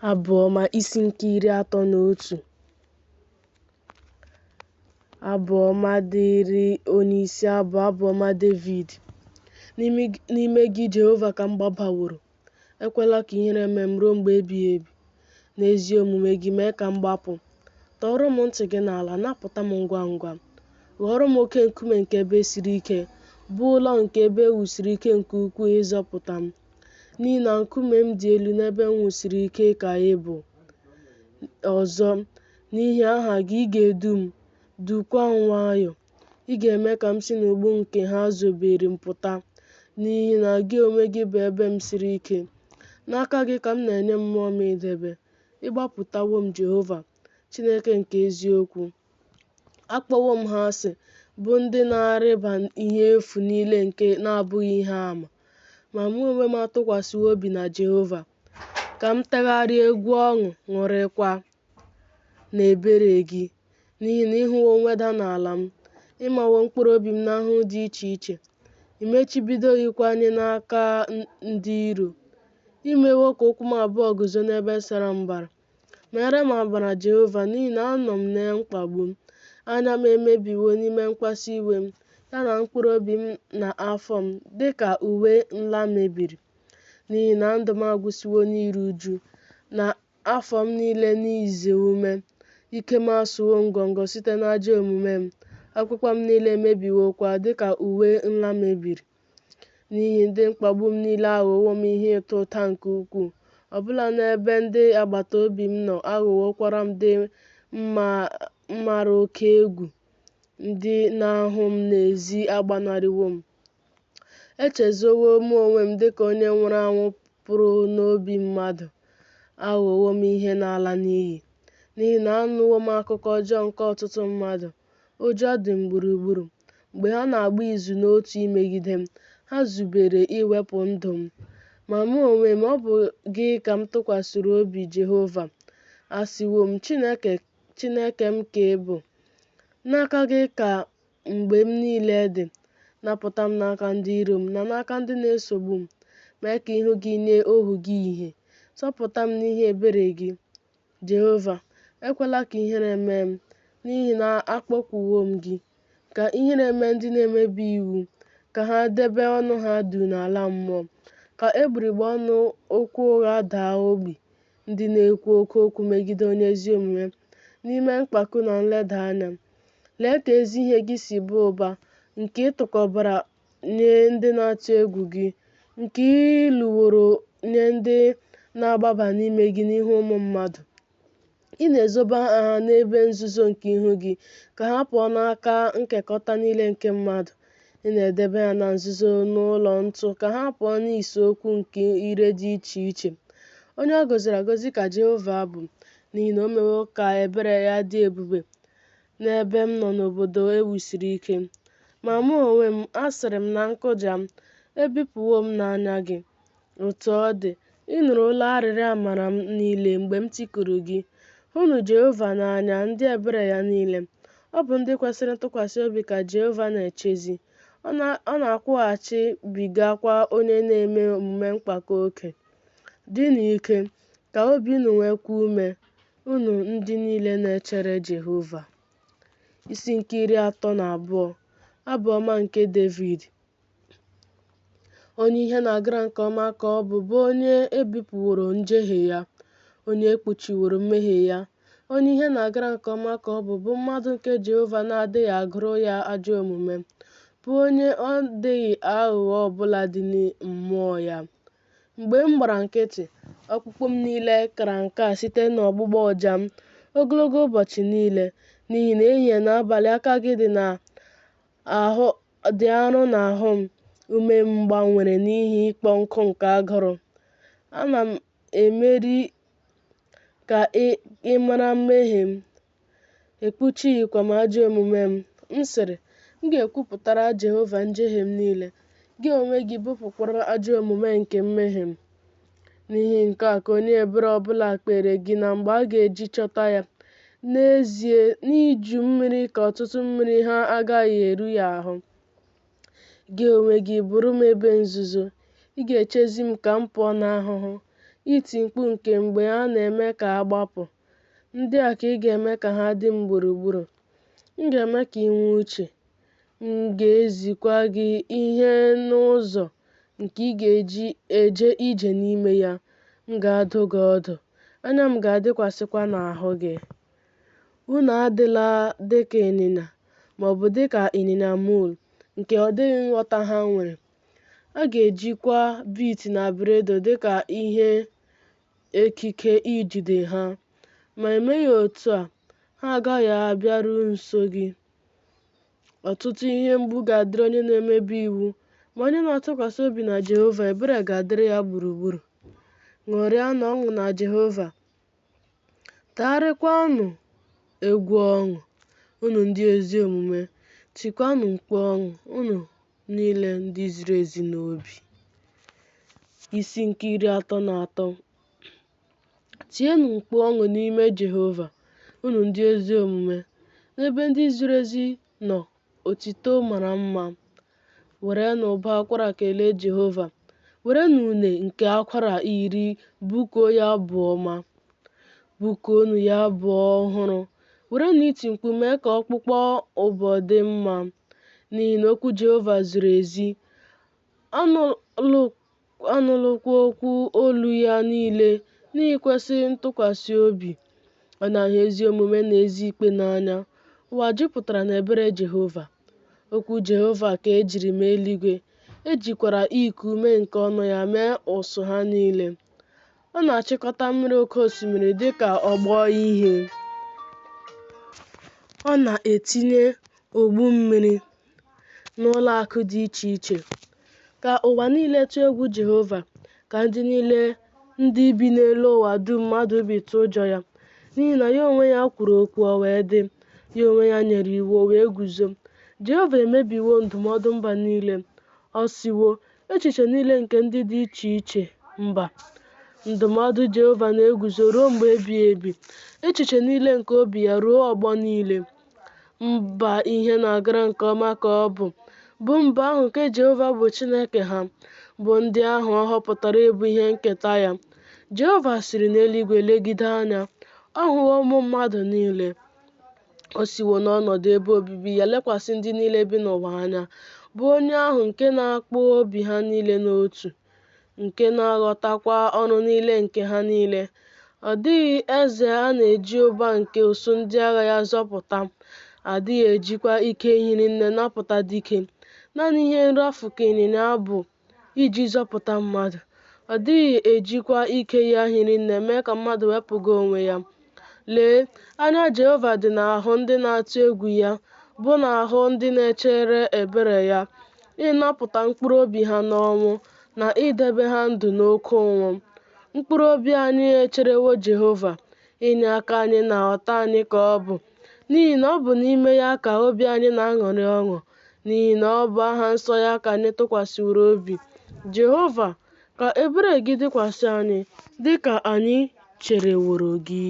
Abụ Ọma isi nke 31. Abụ ọma dịrị onyeisi abụ, abụ ọma Devid. N'ime gị, Jehova, ka m gbabaworo. Ekwela ka ihere mee m ruo mgbe ebighị ebi. N'ezi omume gị, mee ka m gbapụ. Tọọrọ m ntị gị n'ala, napụta m ngwa ngwa. Ghọọrọ m oke nkume nke ebe siri ike, bụ ụlọ nke ebe e wusiri ike nke ukwuu ịzọpụta m. N'ihi na nkume m dị elu n'ebe m wusiri ike ka ị bụ. Ọzọ, n'ihi aha gị ị ga-edu m, dukwaa m nwayọọ. Ị ga-eme ka m si n'ụgbụ nke ha zobere m pụta, n'ihi na gị onwe gị bụ ebe m siri ike. N'aka gị ka m na-enye mmụọ m idebe. Ị gbapụtawo m, Jehova, Chineke nke eziokwu. Akpọwo m ha asị, bụ ndị na-arịba ihe efu nile nke na-abụghị ihe ama. Ma mụ onwe m atụkwasịwo obi na Jehova. Ka m tegharịa egwu ọṅụ, ṅụrịkwa n'ebere gị, n'ihi na ị hụwo mweda n'ala m, ị mawo mkpụrụ obi m n'ahụhụ dị iche iche, i mechibidoghịkwa anyị n'aka ndị iro. I mewo ka ụkwụ m abụọ guzo n'ebe sara mbara. Meere m amara, Jehova, n'ihi na anọ m na mkpagbu. Anya m emebiwo n'ime mkpasu iwe m, ya na mkpụrụ obi m na afọ m, dị ka uwe nla mebiri. N'ihi na ndụ m agwụsịwo n'iru uju, na afọ m niile n'ize ume. Ike m asụwo ngọngọ site n'ajọ omume m, ọkpụkpụ m niile emebiwokwa dị ka uwe nla mebiri. N'ihi ndị mkpagbu m niile aghọwo m ihe ịta ụta nke ukwuu, ọbụla n'ebe ndị agbata obi m nọ aghọwokwara m ndị m mara oke egwu, ndị na-ahụ m n'ezi agbanarịwo m. Echezọwo mụ onwe m dịka onye nwụrụ anwụ pụrụ n'obi mmadụ, aghọwo m ihe na-ala n'iyi. N'ihi na anụwo m akụkọ ọjọọ nke ọtụtụ mmadụ, ụjọ dị m gburugburu. Mgbe ha na-agba izu n'otu imegide m, ha zubere iwepụ ndụ m. Ma mụ onwe m, ọ bụ gị ka m tụkwasịrị obi, Jehova. Asịwo m, Chineke, Chineke m ka ị bụ. N'aka gị ka mgbe m niile dị. Napụta m n'aka ndị iro m na n'aka ndị na-esogbu m. Mee ka ihu gị nye ohu gị ìhè. Zọpụta m n'ihi ebere gị. Jehova, ekwela ka ihere mee m, n'ihi na akpọkuwo m gị. Ka ihere mee ndị na-emebi iwu, ka ha debe ọnụ ha duu n'ala mmụọ. Ka egbugbere ọnụ okwu ụgha daa ogbi, ndị na-ekwu oke okwu megide onye ezi omume, n'ime mpako na nleda anya. Lee ka ezi ihe gị si baa ụba, nke ị tụkọbara nye ndị na-atụ egwu gị, nke ị lụworo nye ndị na-agbaba n'ime gị n'ihu ụmụ mmadụ. Ị na-ezobe ha n'ebe nzuzo nke ihu gị, ka ha pụọ n'aka nkekọta niile nke mmadụ. Ị na-edebe ha na nzuzo n'ụlọ ntu ka ha pụọ n'ise okwu nke ire dị iche iche. Onye a gọziri agọzi ka Jehova bụ, n'ihi na o mewo ka ebere ya dị ebube n'ebe m nọ n'obodo e wusiri ike. Ma mụ onwe m, asịrị m na nkụja m, Ebipụwo m n'anya gị. Otu ọ dị, ị nụrụ olu arịrịọ amara m niile mgbe m tikuru gị. Hụnụ Jehova n'anya, ndị ebere ya niile. Ọ bụ ndị kwesịrị ntụkwasị obi ka Jehova na-echezi, ọ na-akwụghachibigakwa onye na-eme omume mpako oke. Dịnụ ike, ka obi unu nweekwa ume, unu ndị niile na-echere Jehova. Isi nke 32. Abụ ọma nke Devid. Onye ihe na-agara nke ọma ka ọ bụ, bụ onye e bupụworo njehie ya, onye e kpuchiworo mmehie ya. Onye ihe na-agara nke ọma ka ọ bụ, bụ mmadụ nke Jehova na-adịghị agụrụ ya ajọ omume, bụ onye ọ dịghị aghụghọ ọ bụla dị mmụọ ya. Mgbe m gbara nkịtị, ọkpụkpụ m niile kara nka site n'ọgbụgbọ ụja m ogologo ụbọchị niile, n'ihi na ehihie na abalị aka gị dị arọ n'ahụ m, ume m gbanwere n'ihi ịkpọ nkụ nke agụrụ. Ana m emeri ka ị mara mmehie m, ekpuchighịkwa m ajọ omume m. M sịrị, M ga-ekwupụtara Jehova njehie m niile, gị onwe gị bupụkwara ajọ omume nke mmehie m. N'ihi nke a ka onye ebere ọ bụla kpeere gị na mgbe a ga-eji chọta ya. N'ezie, n'iju mmiri ka ọtụtụ mmiri ha agaghị eru ya ahụ. Gị onwe gị bụrụ m ebe nzuzo, ị ga-echezi m ka m pụọ n'ahụhụ. Iti mkpu nke mgbe a na-eme ka a gbapụ. Ndị a ka ị ga-eme ka ha dị m gburugburu. M ga-eme ka i nwee uche, m ga-ezikwa gị ihe n'ụzọ nke ị ga-eji eje ije n'ime ya. M ga-adụ gị ọdụ, anya m ga-adịkwasịkwa n'ahụ gị. Unu adịla dị ka ịnyịnya, ma ọ bụ dị ka ịnyịnya mul, nke ọ dịghị nghọta ha nwere. A ga-ejikwa bit na bridle dị ka ihe ekike ijide ha. Ma e meghị otu a, ha agaghị abịaru nso gị. Ọtụtụ ihe mgbu ga-adịrị onye na-emebi iwu, ma onye na-atụkwasị obi na Jehova, ebere ga-adịrị ya gburugburu. Ṅụrịanụ ọṅụ na Jehova, tagharịkwanụ egwu ọṅụ, unu ndị ezi omume, tikwanụ mkpu ọṅụ, unu niile ndị ziri ezi n'obi. Isi nke 33. Tienụ mkpu ọṅụ n'ime Jehova, unu ndị ezi omume. N'ebe ndị ziri ezi nọ otito mara mma. Werenụ ụbọ akwara kelee Jehova, werenụ une nke akwara iri bụkuo ya abụ ọma. Bụkuonụ ya abụ ọhụrụ, werenụ iti mkpu mee ka ọkpụkpọ ụbọ dị mma. N'ihi na okwu Jehova ziri ezi, anụlụkwa okwu olu ya niile n'ikwesị ntụkwasị obi. Ọ na-ahụ ezi omume na ezi ikpe n'anya. Ụwa jupụtara n'ebere Jehova. Okwu Jehova ka e jiri mee eluigwe, e jikwara iku ume nke ọnụ ya mee ụsụ ha niile. Ọ na-achịkọta mmiri oke osimiri dị ka ọgbọ ihe. Ọ na-etinye ogbu mmiri n'ụlọ akụ dị iche iche. Ka ụwa niile tụọ egwu Jehova, ka ndị niile ndị bi n'elu ụwa dum mmadụ bi tụọ ụjọ ya. N'ihi na ya onwe ya kwuru okwu, o wee dị, ya onwe ya nyere iwu, o wee guzo. Jehova emebiwo ndụmọdụ mba niile. Ọ sịwo, Echiche niile nke ndị dị iche iche, mba. Ndụmọdụ Jehova na-eguzo ruo mgbe ebighị ebi, echiche niile nke obi ya ruo ọgbọ niile. Mba ihe na-agara nke ọma ka ọ bụ, bụ mba ahụ nke Jehova bụ Chineke ha, bụ ndị ahụ ọ họpụtara ịbụ ihe nketa ya. Jehova siri n'eluigwe legide anya, ọ hụwo ụmụ mmadụ niile. O siwo n'ọnọdụ ebe obibi ya lekwasị ndị niile bi n'ụwa anya, bụ onye ahụ nke na-akpụ obi ha niile n'otu, nke na-aghọtakwa ọrụ niile nke ha niile. Ọ dịghị eze a na-eji ụba nke usuu ndị agha ya zọpụta, a dịghị ejikwa ike hiri nne napụta dike. Naanị ihe nrafu ka ịnyịnya bụ iji zọpụta mmadụ, ọ dịghị ejikwa ike ya hiri nne mee ka mmadụ wepụga onwe ya. Lee, anya Jehova dị n'ahụ ndị na-atụ egwu ya, bụ n'ahụ ndị na-echere ebere ya, ịnapụta mkpụrụ obi ha n'ọnwụ, na idebe ha ndụ n'oke ụnwụ. Mkpụrụ obi anyị echerewo Jehova, inyeaka anyị na ọta anyị ka ọ bụ. N'ihi na ọ bụ n'ime ya ka obi anyị na-aṅụrị ọṅụ, n'ihi na ọ bụ aha nsọ ya ka anyị tụkwasịworo obi. Jehova, ka ebere gị dịkwasị anyị, dị ka anyị chereworo gị.